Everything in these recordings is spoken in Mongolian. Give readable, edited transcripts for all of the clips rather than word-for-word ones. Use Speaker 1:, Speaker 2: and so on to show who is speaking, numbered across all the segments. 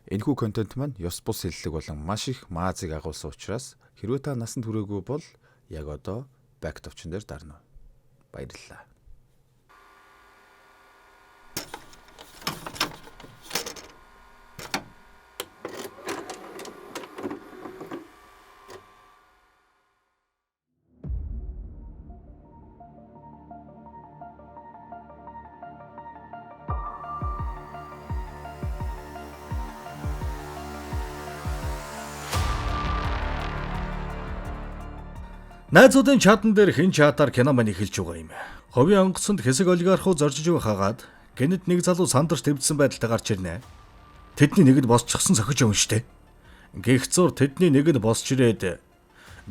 Speaker 1: Энэхүү контент маань ёс бус хэллэг болон маш их маазыг агуулсан учраас хэрвээ та насанд хүрээгүй бол яг одоо back товчон дээр дарна уу. Баярлалаа.
Speaker 2: Найзуудын чатан дээр хэн чатаар кино маань эхэлж байгаа юм. Ховын онгоцонд хэсэг олигархуу зоржиж байхаагаад гэнэт нэг залуу сандарч твдсэн байдалтай гарч ирнэ. Тэдний нэг нь босчихсон зохиж явна штэ. Гэх зур тэдний нэг нь босч ирээд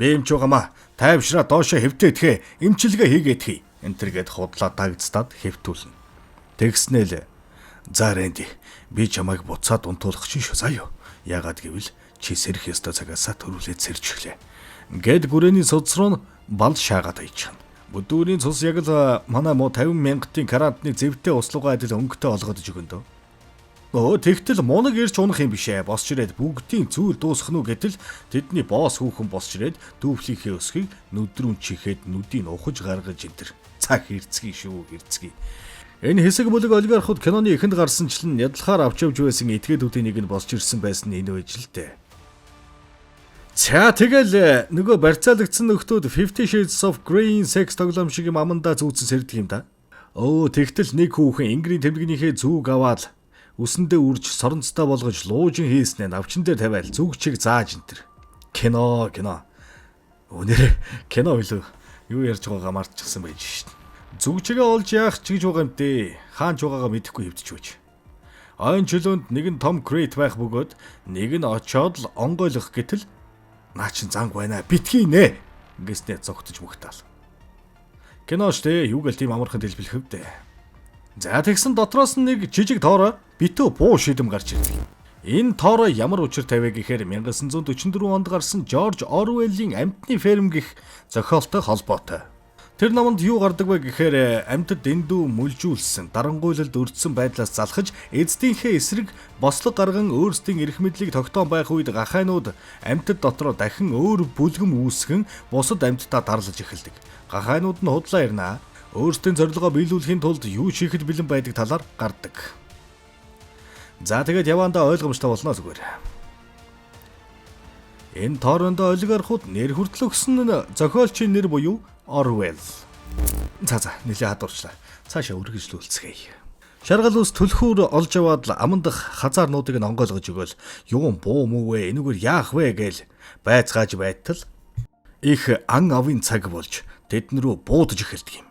Speaker 2: би эмч байгаамаа тайвшраа доошо хэвтээдхэ эмчилгээ хийгээдхий. Энтергээд худлаа дагцдаад хэвтүүлнэ. Тэгснээл за Рэнди би чамайг буцаад унтуулах чинь шүү заяа. Яагаад гэвэл чи сэрэх ёстой цагаасаа төрүүлээд сэрж эхлэв. Гэд гүрээний судас руу бал шаагаад аячихна. Бүдүүрийн цус яг л манай муу 50 мянгатын карантны зэвтэй услуугаа адил өнгөтэй олгоод жигөндөө. Өө тэгтэл мунаг ирч унах юм бишээ. Босч ирээд бүгдийн зүйл дуусах нь үү гэтэл тэдний босс хүүхэн босч ирээд дүүфлийнхээ өсгийг нүдрүүн чихээд нүдийг ухаж гаргаж энтер. Цаг хэрцгий шүү хэрцгий. Энэ хэсэг бүлэг олигархууд киноны эхэнд гарсанчлан ядлахаар авч явж байсан этгээдүүдийн нэг нь босч ирсэн байсан нь энэ байж л дээ. За тэгэл нөгөө барьцаалагдсан нөхдүүд 50 Shades of Grey sex тоглоом шиг юм амандаа зүүцэн сэрдэг юм да. Өө тэгтэл нэг хүүхэн Ингрийн тэмдгийнхээ зүг аваад үсэндээ үрж соронцтой болгож луужин хийснээ навчин дээр тавиал зүг чиг зааж энтер. Кино кино. Өнөр кино билүү? Юу ярьж байгаагаа мартчихсан байж шít. Зүг чигээ олж яах ч гэж байгаа юм дээ. Хаан ч байгаагаа мэдэхгүй хэвдэж байж. Ойн чөлөөнд нэг нь том крейт байх бөгөөд нэг нь очоод л онгойлгох гэтэл наа чин занг байна битгий нэ гэснээ зогтож мөхтаал. Кино штэ юу гэл тийм амархан дэлбэлэх вдэ. За тэгсэн дотроос нь нэг жижиг тоорой битүү буу шидэм гарч ирдэг. Энэ тоорой ямар учир тавиа гэхээр 1944 онд гарсан Жорж Оруэллийн Амьтны ферм гэх зохиолтой холбоотой. Тэр номонд юу гардаг вэ гэхээр амьтад дэндүү мүлжүүлсэн, дарангуйлалд өртсөн байдлаас залхаж эздийнхээ эсрэг бослого гарган өөрсдийн эрх мэдлийг тогтоон байх үед гахайнууд амьтад дотроо дахин өөр бүлгэм үүсгэн бусад амьтдаа дарлаж эхэлдэг. Гахайнууд нь худлаа ирнэ. Өөрсдийн зорилгоо биелүүлэхийн тулд юу ч хийхэд бэлэн байдаг талаар гардаг. За тэгээд явандаа ойлгомжтой болно зүгээр. Энэ тоорондоо олигархууд нэр хүртэл өгсөн нь зохиолчийн нэр буюу Orwell. За за нэлээ хадуурчлаа. Цаашаа үргэлжлүүлцгээе. Шаргал ус түлхүүр олж аваад л аман дах хазаарнуудыг нь онгойлгож өгөөл юун буу мүү вэ энүүгээр яах вэ гээл байцгааж байтал их ан авын цаг болж тэдэн рүү буудаж эхэлдэг юм.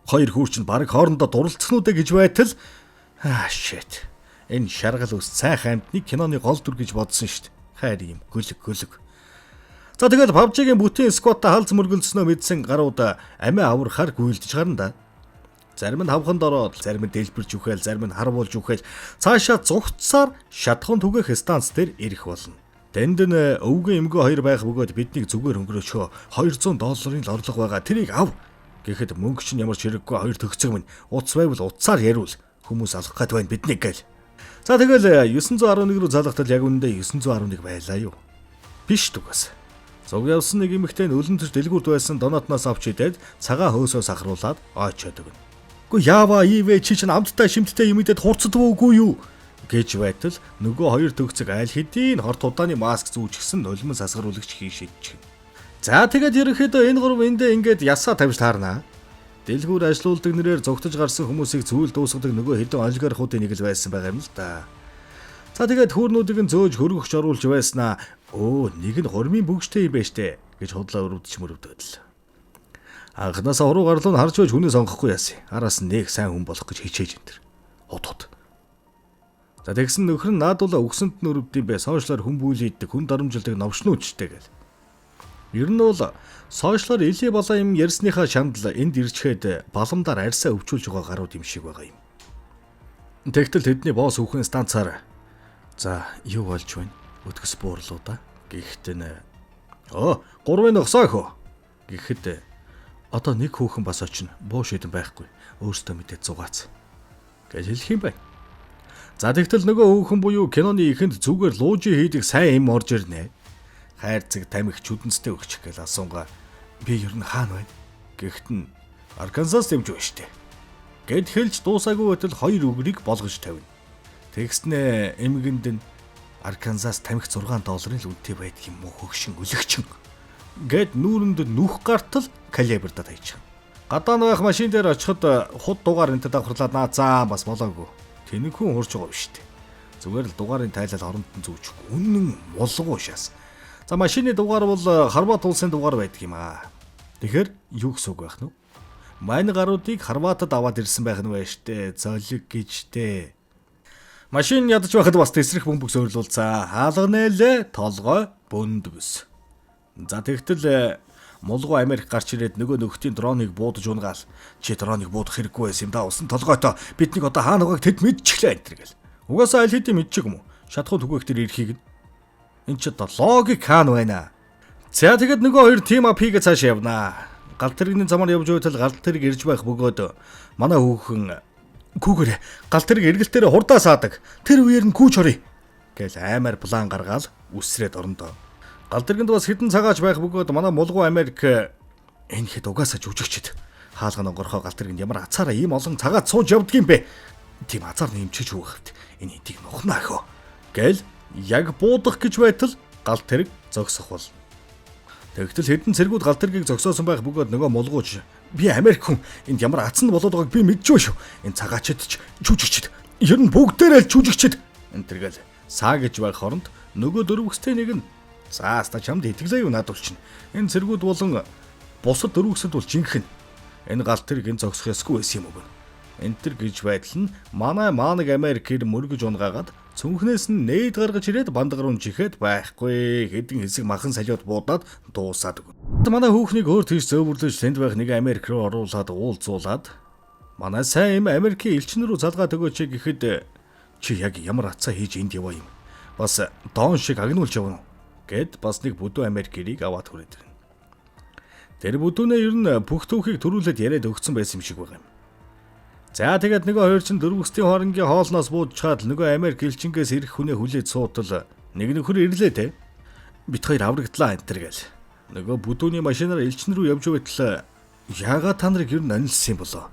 Speaker 2: Хоёр хүүр чинь баг хоорондоо дурлцснуудаа гэж байтал аа shit. Энэ шаргал ус цайхан амьтны киноны гол дүр гэж бодсон шít. Хайр юм гөлөг гөлөг. За тэгэл PUBG-гийн бүтэн squad-та халз мөргөлдснөө мэдсэн гарууд амиа аврахаар гүйлдэж гарна да. Зарим нь хавханд ороод, зарим нь дэлбэрч үхэл, зарим нь харвуулж үхэл цаашаа зугтсаар шатхан түгэх станц дээр ирэх болно. Тэнд нь өвгөн эмгөө хоёр байх бөгөөд биднийг зүгээр өнгөрөөчхөө 200 долларын л орлого байгаа тэрийг ав гэхэд мөнгө чинь ямар ч хэрэггүй хоёр төгцөг минь утас байвал утсаар яриул хүмүүс алах гээд байна биднийг гээл. За тэгэл 911 рүү залгахтал яг үнэндээ 911 байлаа юу. Биш түгээс. Зуг явсан нэг эмэгтэй нь өлөн төрч дэлгүүрт байсан донотноос авч идээд цагаан хөөсөө сахруулад ойчоод өгнө. Үгүй яава ивэ чи чинь амттай шимттэй юм идээд хурцдгүй үгүй юу гэж байтал нөгөө хоёр төгцөг айл хэдийн хорт удааны маск зүүжгсэн нулиман сасгаруулагч хий шидчихнэ. За тэгээд ерөнхийдөө энэ гурав эндээ ингээд ясаа тавьж таарна. Дэлгүүр ажилуулдаг нэрээр зугтаж гарсан хүмүүсийг зүйл дуусгадаг нөгөө хэдэн олигархуудын нэг л байсан байгаа юм л да. За тэгээд хүүрнүүдийг нь зөөж хөргөгч оруулж байснаа өө нэг нь хормын бөгжтэй юм байж тээ гэж худлаа өрөвдөж мөрөвдөд л. Анхнаасаа уруу гарлуу нь харж байж хүнээ сонгохгүй яасан. Араас нь нэг сайн хүн болох гэж хичээж энэ төр. Хот хот. За тэгсэн нөхөр нь наадуулаа өгсөнд нь өрөвд юм бэ. Сошиалар хүн бүйлийддэг, хүн дарамжилдаг новшнуучтэй гэл. Ер нь бол сошиалар илий балаа юм ярьсныхаа шандал энд ирчгээд баламдаар арьсаа өвчүүлж байгаа гарууд юм шиг байгаа юм. Тэгтэл тэдний босс хүүхэн станцаар за юу болж байна? Өтгөс буурлуу да. Гэхдээ нэ. Оо, гурвын ногсоо хөө. Гэхэд одоо нэг хүүхэн бас очино. Буу шидэн байхгүй. Өөртөө мэдээ зугаац. Гэж хэлэх юм байна. За тэгтэл нөгөө хүүхэн буюу киноны ихэнд зүгээр луужи хийдэг сайн юм орж ирнэ. Хайрцаг тамхи чүдэнцтэй өгчих гээл асуунгаа би ер нь хаана байна? Гэхдээ нь Аркансас дэмж байна штэ. Гэт хэлж дуусаагүй байтал хоёр үгрийг болгож тавина. Тэгснэ эмгэнд нь Аркансас тамхи 6 долларын л үнэтэй байдаг юм уу хөгшин өлөгчин. Гэт нүүрэнд нүх гартал калибрдад хайчих. Гадаа байх машин дээр очиход худ дугаар энтэй давхарлаад наа заа бас болоогүй. Тэнэг хүн хурж байгаа биш үү? Зүгээр л дугаарын тайлал оронд нь зүүчих. Үнэн мулгуу шээс. За машины дугаар бол Хорват улсын дугаар байдаг юм аа. Тэгэхээр юу гэсэн үг байх нь вэ? Мань гаруудыг Хорватад аваад ирсэн байх нь байна штэ. Золиг гэж тэ. Машин ядаж байхад бас тесрэх бөмбөг суурлуулцаа. Хаалга нээлээ толгой бөндгөс. За тэгтэл мулгуу Америк гарч ирээд нөгөө нөхдийн дроныг буудаж унгаал. Чи дроныг буудах хэрэггүй байсан юм да. Усан толгойтой биднийг одоо хаана байгааг тэд мэдчихлээ энэ төр гэл. Угаасаа аль хэдийн мэдчих юм уу? Шатхуу түгээх тэр эрхийг нь. Энд чи одоо логик хаана байна? За тэгэд нөгөө хоёр team up хийгээ цааш явнаа. Галт тэрэгний замаар явж байтал галт тэрэг ирж байх бөгөөд манай хүүхэн гүүгээрээ галт тэрэг эргэлтээрээ хурдаа саадаг. Тэр үеэр нь гүүч оръё гэл аймаар план гаргаал үсрээд орондоо. Гал тэргэнд бас хідэн цагаач байх бөгөөд манай мулгуу Америк энэ хэд угаасаа жүжигчд хаалган онгорхоо гал тэргэнд ямар ацаараа ийм олон цагаад сууж явдг юм бэ? Тийм азар нэмчиж хүүхэвт энэ эдийг нухнаа хөө гэл яг буудах гэж байтал гал тэрэг зогсох бол. Тэгтэл хэдэн цэргүүд гал тэргийг зогсоосон байх бөгөөд нөгөө мулгууч би Америк хүн энд ямар ацсан болоод байгааг би мэдж шүү. Энэ цагаачд ч жүжигчд ер нь бүгдээрээ л жүжигчд энэ тэр гэл саа гэж байх хооронд нөгөө дөрвөстэй нэг нь за аста чамд итгэлээ юу наадулчихна. Энэ цэргүүд болон бусад дөрвөсөд бол жинхэнэ. Энэ гал тэрэг энэ зогсох ёсгүй байсан юм уу? Энэ тэр гэж байдал нь манай маанаг Америкээр мөргөж унгаагаад цүнхнээс нь нээд гаргаж ирээд бандаг руу чихээд байхгүй. Хэдэн хэсэг махан салиуд буудаад дуусаад өгнө. Манай хүүхнийг өөр тийш зөөвөрлөж тэнд байх нэг Америк руу оруулаад уулзуулаад манай сайн юм Америкийн элчин рүү залгаа төгөөч гэхэд чи яг ямар ацаа хийж энд яваа юм? Бас дон шиг агнуулж явна уу? Гэд бас нэг бүдүү Америкийг аваад хүрээд ирнэ. Тэр бүдүүнээ ер нь бүх түүхийг төрүүлээд яриад өгцөн байсан юм шиг байгаа юм. За тэгээд нөгөө хоёр чинь дөрвөстийн хоронгийн хоолноос бууж чаад нөгөө Америк элчингээс ирэх хүнээ хүлээж суутал нэг нөхөр ирлээ те. Бит хоёр аврагдлаа энэ төр гэл. Нөгөө бүдүүний машинаар элчин рүү явж байтал яагаад та нарыг ер нь анилсан юм болоо?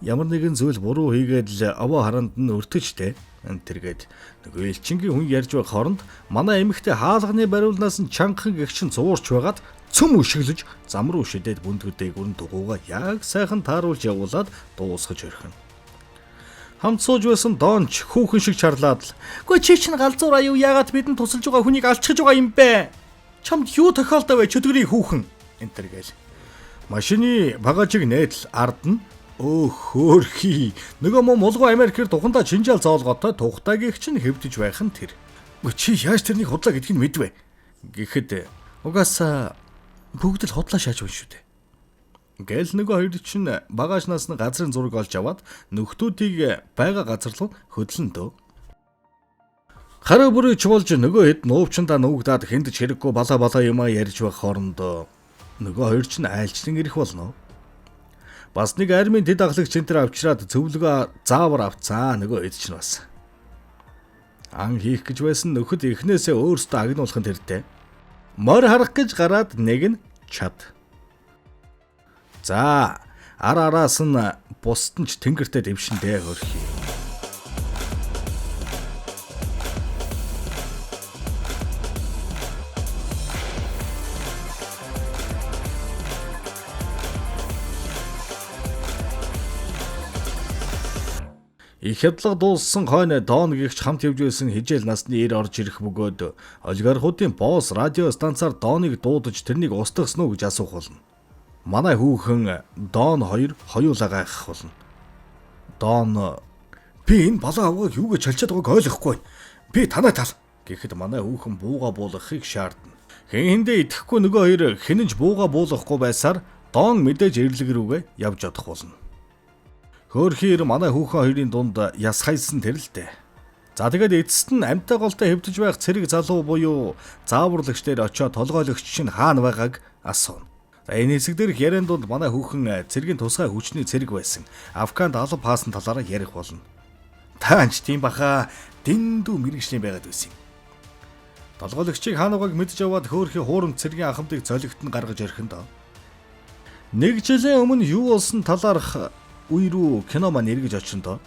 Speaker 2: Ямар нэгэн зүйл буруу хийгээд л аваа харанд нь өртөж те. Энэ төр гээд нөгөө элчингийн хүн ярьж байх хооронд манай эмэгтэй хаалганы бариулнаас нь чангахан гэгчин зуурч байгаад цөм өшиглөж зам руу шидээд бүндгэр дээгүүр нь дугууга яг сайхан тааруулж явуулаад дуусгаж орхино. Хамт сууж байсан Донч хүүхэн шиг чарлаад л "Үгүй чи чинь галзуур аюу яагаад бидэнд тусалж байгаа хүнийг алчихж байгаа юм бэ? Чамд юу тохиолдов вэ чөтгөрийн хүүхэн?" энэ төр гээл. Машины багажийг нээтэл ард нь өөх хөөрхий нөгөө муу мулгуу Америкээр тухандаа чинжаал зоолготой тухтаагийг чинь хэвдэж байх нь тэр. Үгүй чи яаж тэрнийг худлаа гэдгийг мэдвэ? Гэхэд угаасаа бүгд л худлаа шааж байна шүү дээ. Гэл нөгөө хоёр чинь багажнаас нь газрын зураг олж аваад нөхдүүдийг байгаа газар руу хөдлөн дөө. Хараа бүрий чуулж нөгөө хэд нуувчандаа нуугдаад хүндж хэрэггүй балаа балаа юмаа ярьж байх хооронд нөгөө хоёр чинь айлчлан ирэх болно. Бас нэг армийн тэд ахлагч энэ төр авчираад зөвлөгөө заавар авцаа нөгөө хэд чинь бас. Ан хийх гэж байсан нөхөд эхнээсээ өөртөө агнуулах нь тэртэй. Морь харах гэж гараад нэг нь чад. За ар араас нь бусд нь ч тэнгэртээ дэвшиндээ хөрхий. Их хядлага дууссан хойно Дон гихч хамт явж байсан хижээл насны эр орж ирэх бөгөөд олигархуудын босс радио станцаар Доныг дуудаж тэрнийг устгасан уу гэж асуух болно. Манай хүүхэн Дон хоёр хоёулаа гайхах болно. Дон би энэ балаа авгааг юу гэж чалчаад байгааг ойлгохгүй байна. Би танай тал гэхэд манай хүүхэн бууга буулгахыг шаардна. Хэн хэндээ идэхгүй нөгөө хоёр хинэж бууга буулгахгүй байсаар Дон мэдээж эрлэг рүүгээ явж одох болно. Хөөрхий манай хүүхэн хоёрын дунд яс хайсан тэр л дээ. За тэгээд эцэст нь амьтай голтой хэвдэж байх цэрэг залуу буюу зааварлагч дээр очиод толгойлогч чинь хаана байгааг асууна. За энэ хэсэг дээрх яриан дунд манай хүүхэн цэргийн тусгай хүчний цэрэг байсан. Афганд алба хаасан талаараа ярих болно. Таанч тийм баха дэндүү мэрэгжлийн байгаад байсан юм. Толгойлогчийг хаануугаг мэдж аваад хөөхий хуурамч цэргийн ахмадыг золигт нь гаргаж орхинд. Нэг жилийн өмнө юу болсон талаарх үе рүү кино маань эргэж очинд.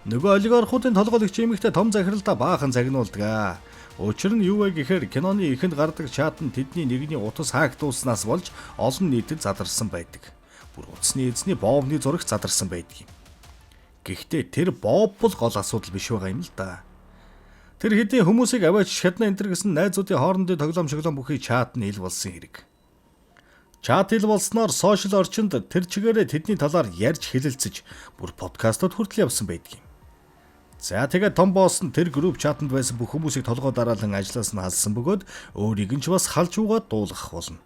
Speaker 2: Нөгөө олигархуудын толгойлогч эмэгтэй том захиралдаа баахан загнуулдаг. Учир нь юу вэ гэхээр киноны эхэнд гардаг чат нь тэдний нэгний утас хаагдуулснаас болж олон нийтэд задарсан байдаг. Бүр утасны эзний Бобны зурагт задарсан байдаг юм. Гэхдээ тэр Боб бол гол асуудал биш байгаа юм л да. Тэр хэдийн хүмүүсийг аваач шатна энэ төр гэсэн найзуудын хоорондын тоглоом шоглоом бүхий чат нь ил болсон хэрэг. Чат ил болсноор сошиал орчинд тэр чигээрээ тэдний талаар ярьж хэлэлцэж бүр подкастууд хүртэл явсан байдаг юм. За тэгээд том босс нь тэр групп чатанд байсан бүх хүмүүсийг толгой дараалан ажлаас нь халсан бөгөөд өөрийг нь ч бас халж угаад дуулгах болно.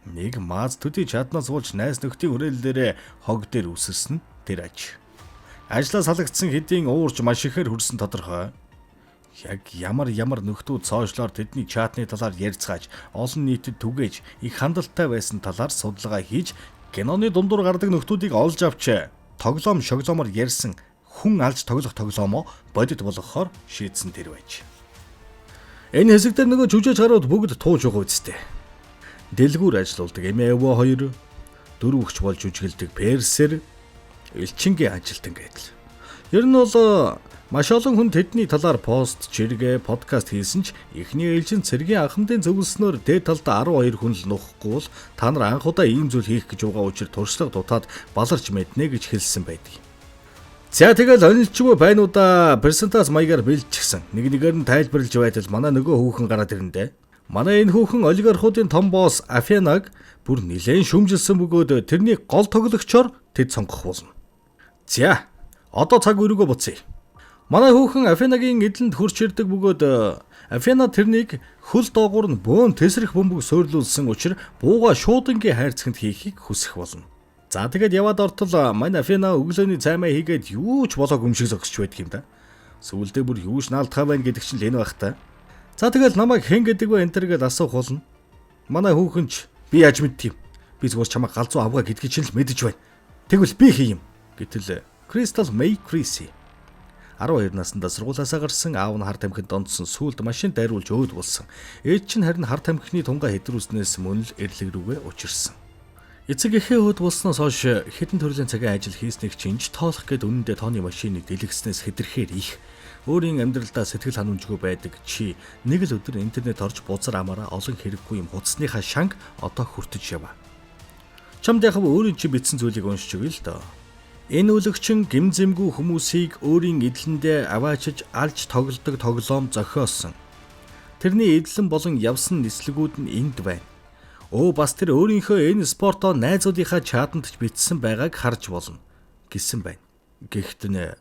Speaker 2: Нэг мааз төдий чатнаас болж найз нөхдийн хүрээллээрээ хог дээр үсэрсэн тэр аж. Ажлаас халагдсан хэдийн уурч маш ихээр хүрсэн тодорхой. Яг ямар ямар нөхдүүд сошиалор тэдний чатны талаар ярьцгааж, олон нийтэд түгээж, их хандалттай байсан талаар судалгаа хийж, киноны дундуур гардаг нөхдүүдийг олж авч тоглоом шоглоомор ярьсан хүн алж тоглох тоглоомоо бодит болгохоор шийдсэн тэр байж. Энэ хэсэг дээр нөгөө жүжигч гарууд бүгд тууж байгаа үсттэй. Дэлгүүр ажилуулдаг Эмэво 2, дөрөв өгч болж жүжиглдэг Персер, элчингийн ажилтан гэдэл. Ер нь бол маш олон хүн тэдний талаар пост, чиргээ, подкаст хийсэн ч эхний ээлжинд цэргийн ахмадын зөвлөснөөр дээд талдаа 12 хүн л нухгүй бол та нар анх удаа ийм зүйл хийх гэж байгаа учир туршлага дутаад баларч мэднэ гэж хэлсэн байдаг. За тэгэл онилчгүй байна уу да презентац маягаар бэлдчихсэн. Нэг нэгээр нь тайлбарлаж байтал манай нөгөө хүүхэн гараад ирэндээ. Манай энэ хүүхэн олигархуудын том босс Афенаг бүр нилээн шүмжилсэн бөгөөд тэрний гол тоглогчоор тэд сонгох болно. За одоо цаг өрөөгөө буцъя. Манай хүүхэн Афенагийн эдлэнд хурч ирдэг бөгөөд Афена тэрнийг хөл доогуур нь бөөн тэсрэх бөмбөг суурлуулсан учир бууга шуудангийн хайрцагт хийхийг хүсэх болно. За тэгээд яваад ортол манай Афена өглөөний цаймаа хийгээд юу ч болоог юм шиг зогсож байдаг юм да. Сүүлдээ бүр юу ч наалтхаа байна гэдэг чинь л энэ байх та. За тэгэл намайг хэн гэдэг вэ энэ төр гэж асуух болно. Манай хүүхэн ч би яаж мэдтiim. Би зүгээр чамайг галзуу авгаа гэдгийг чинь л мэдэж байна. Тэгвэл би хий юм. Гэтэл Crystal May Chrissy 12 наснда сургуулиасаа гарсан аав нь хар тамхинд донцсон сүүлд машин дайруулж өөд болсон. Ээж чинь харин хар тамхины тунгаа хэдрүүлснээс мөн л эрлэг рүүгээ учирсан. Эцэг эхээ өөд болсноос хойш хэдэн төрлийн цагийн ажил хийснийг чинь ч тоолох гээд үнэндээ тооны машиныг дэлгэснээс хэдрэхээр их. Өөрийн амьдралдаа сэтгэл ханамжгүй байдаг чи нэг л өдөр интернет орж бузар амаараа олон хэрэггүй юм хуудасныхаа шанг одоо хүртэж яваа. Чамд яг өөрийн чи бичсэн зүйлийг уншиж өгье л доо. Энэ үлэгчин гимзэмгүй хүмүүсийг өөрийн эдлэндээ аваачиж алж тоглодог тоглоом зохиосон. Тэрний эдлэн болон явсан нислэгүүд нь энд байна. Өө бас тэр өөрийнхөө энэ спортоо найзуудынхаа чатанд ч бичсэн байгааг харж болно гэсэн байна. Гэхдээ нэ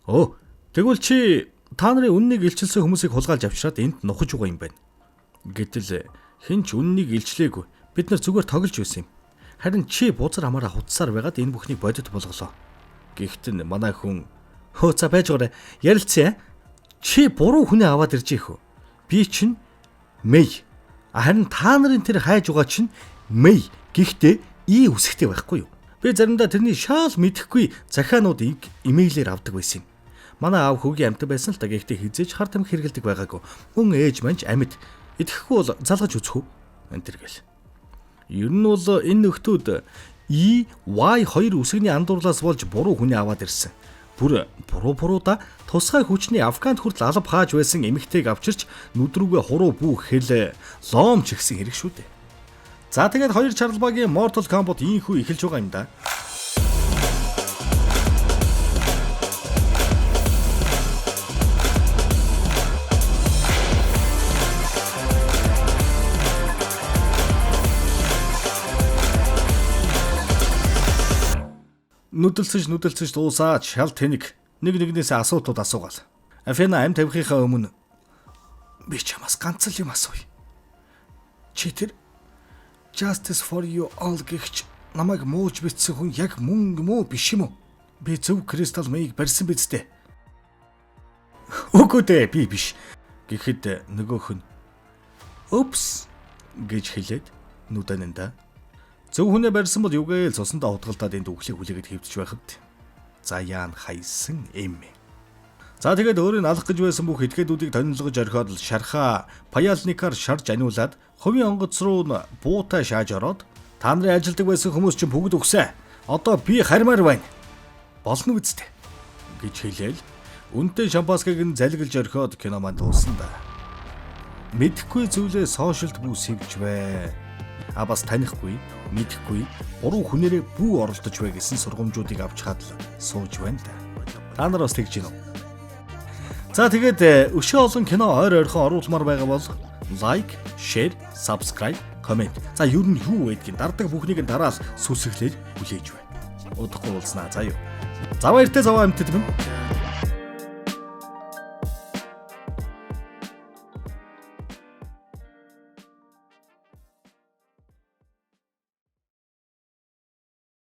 Speaker 2: өө тэгвэл чи та нарын үннийг илчилсэн хүмүүсийг хулгайлж авчираад энд нухаж байгаа юм байна. Гэтэл хэн ч үннийг илчлээгүй. Бид нар зүгээр тоглож байсан юм. Харин чи бузар амаараа хутсаар байгаад энэ бүхнийг бодит болголоо. Гэхдээ манай хүн хөө за байж байгаарай. Ярилцъя. Чи буруу хүнээ аваад ирж ийх үү? Би чинь Мэй. Харин та нарын тэр хайж байгаа чинь Мэй. Гэхдээ и үсгтэй байхгүй юу? Би заримдаа тэрний шаал мэдэхгүй захиануудыг имэйлээр авдаг байсан юм. Манай аав хөгийн амьтан байсан л та гэхдээ хизээж хар тамхи хэргэлдэг байгаагүй. Мөн ээж манж амьд. Идэхгүй бол залгаж үзэх үү? Энэ төр гэл. Ер нь бол энэ нөхдүүд E Y хоёр үсгэний андуурлаас болж буруу хүнээ аваад ирсэн. Бүр буруу буруудаа тусгай хүчний Афганд хүртэл алба хааж байсан эмэгтэйг авчирч нүд рүүгээ хуруу бүү хэл лоом ч ихсэн хэрэг шүү дээ. За тэгээд хоёр чарлбагийн Mortal Kombat ийхүү эхэлж байгаа юм да. Нүдэлсэж дуусаад шал тэнэг нэг нэгнээсээ асуултууд асуугаал. Афена амь тавихынхаа өмнө би чамаас ганц л юм асууя. Чи тэр Justice for you all гихч намайг муулж бичсэн хүн яг мөн юм уу биш юм уу? Би зөв Кристал Мэйг барьсан биз дээ. Үгүй дээ би биш. Гэхэд нөгөөх нь Упс гэж хэлээд нүдэнэндээ зөв хүнээ барьсан бол юугээл цусандаа хутгалдаад энд үхлийг хүлээгээд хэвдэж байхад заяан хайсан эм. За, тэгээд өөрийг алах гэж байсан бүх этгээдүүдийг тонилгож орхиод л шархаа паяльникаар шарж аниулаад, хувийн онгоц руу нь буутай шааж ороод, "Та нарын ажилдаг байсан хүмүүс чинь бүгд үхсэн. Одоо би харимаар байна. Болно үсттэй" гэж хэлээл үнэтэй шампанскыг нь залгилж орхиод кино маань дуусна да. Мэдэхгүй зүйлээ social-д бүү сэвж бай. А бас танихгүй, мэдэхгүй буруу хүнээрээ бүү оролдож бай гэсэн сургамжуудыг авч хадл сууж байна да. Та нар бас тэгж гин үү? За, тэгээд өшөө олон кино ойр ойрхон оруулмаар байгаа бол like, share, subscribe, comment. За, ер нь юу байдгийг дардаг бүхнийг нь дараал сүсгэлээр хүлээж байна. Удахгүй уулзнаа, заа юу. За, баяртай, заваа амьтад минь.